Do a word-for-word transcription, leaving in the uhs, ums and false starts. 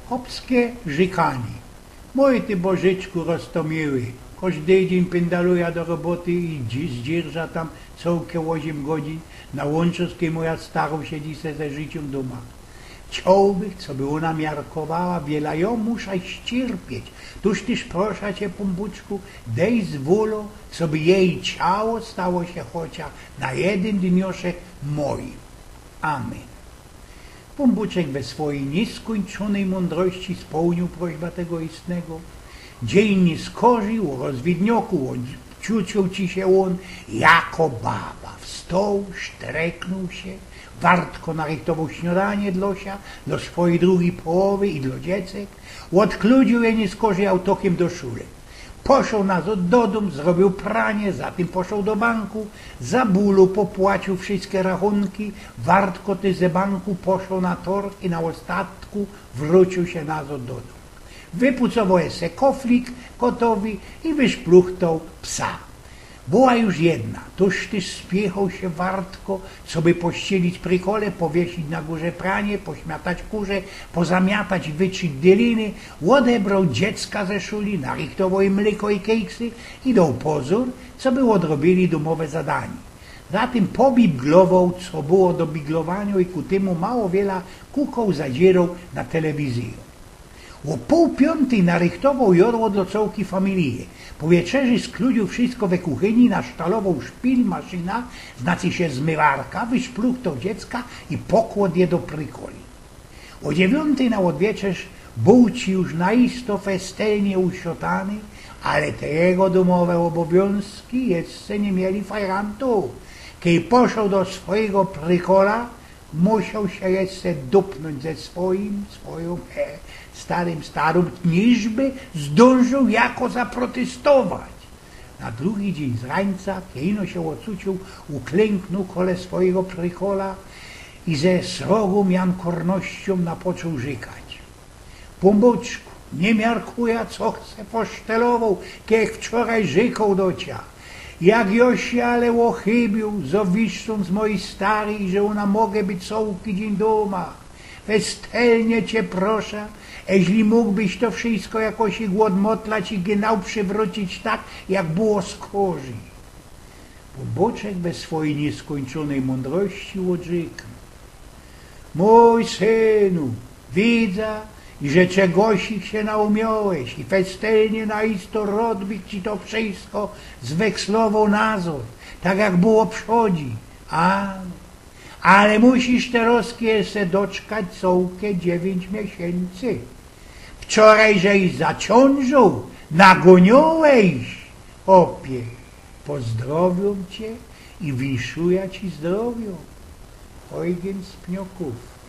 Chopske rzykanie. Mōj ty, Bożyczku, roztomiły. Kożdy dziyń pyndalujã do roboty i dzi- zdzierża tam cołke ôziym godzin. Na łōnczowskij moja starŏ siedzi se ze życiōm dōma. Chciołbych, coby ôna miarkowała, wiela jŏ musza ściyrpieć. Tōż tyż proszã cie, Pōnbōczku, dej zwōlã, coby jeji ciało stało sie chocia na jedyn dnioszek mojim. Amen. Pōnbōczek we swojij niyskōńczōnyj mōndrości spełniōł prośba tego istnego. Dziyń niy skorzij, ô rozwidnioku, ô, ciuciōł ci sie ôn jako baba. Wstoł, sztreknōł sie, wartko narychtowoł śniodanie dlŏ sia, dlŏ swojij drugij połowy i dlŏ dziecek. Ôdkludziōł je niy skorzij autokiym do szuły. Poszoł nazod do dōm, zrobiōł pranie, zatym poszoł do banku, za bōlu popłaciōł wszyjske rachōnki, wartko tyż ze banku poszoł na torg i na ôstatku wrōciōł sie nazod do dōm. Wypucowoł se koflik kotowi i wyszpluchtoł psa. Była już jedna, tōż tyż spiechnōł sie wartko, coby pościelić prykole, powiesić na gōrze pranie, pośmiatać kurze, pozamiatać i wytrzić dyliny, ôdebrŏł dziecka ze szuli, narychtowoł jym mlyko i kejksy i doł pozōr, coby ôdrobiyli dōmowe zadanie. Zatym pobiglowoł, co było do biglowaniŏ, i ku tymu mało wiela kukoł, zadziyroł na telewizyjŏ. Ô pōł piōntyj narychtowoł jodło dlŏ cołkij familije. Po wieczerzy skludziōł wszyjsko we kuchyni, nasztalowoł szpilmaszyna, znaczy sie zmywarka, wyszpluchtoł dziecka i pokłŏd je do prykoli. Ô dziewiyntej na ôdwieczerz bōł ci już na isto festelnie usiotany, ale te jego dōmowe ôbowiōnski jeszcze niy mieli fajrantu. Kej poszoł do swojigo prykola, musioł sie jeszcze dupnōńć ze swojim, swojōm, e, starym, starōm, niżby zdōnżoł jako zaprotystować. Na drugi dziyń z rańca, kej ino sie ôcuciōł, uklyknōł kole swojigo prykola i ze srogōm jankornościōm napoczōł rzykać: Pōnbōczku, niy miarkujã, co se posztelowoł, kej wczorej rzykoł do cia. Jak jŏ sie ale ôchybiōł, zawiszczōm z mojij staryj, że ôna może być cołki dziyń dōma. Festelnie cie proszã, eźli mōgłbyś to wszyjsko jakoś ôdmotlać i genau przywrōcić tak, jak było skorzij. Pōnbōczek we swojij niyskōńczōnyj mōndrości ôdrzyknōł: Mōj synu, widzã, że czegosik sie naumiołeś i festelnie na isto Rodbik ci to wszyjsko zwekslowŏ nazod, tak jak było przodzi. A, ale musisz terŏz jeszcze doczkać cołke dziewiyńć miesiyncy. Wczorej żeś zaciōnżōł, nagōniołeś, chopie. Pozdrowiōm cie i winszujã ci zdrowiŏ. Eugen z Pniokōw.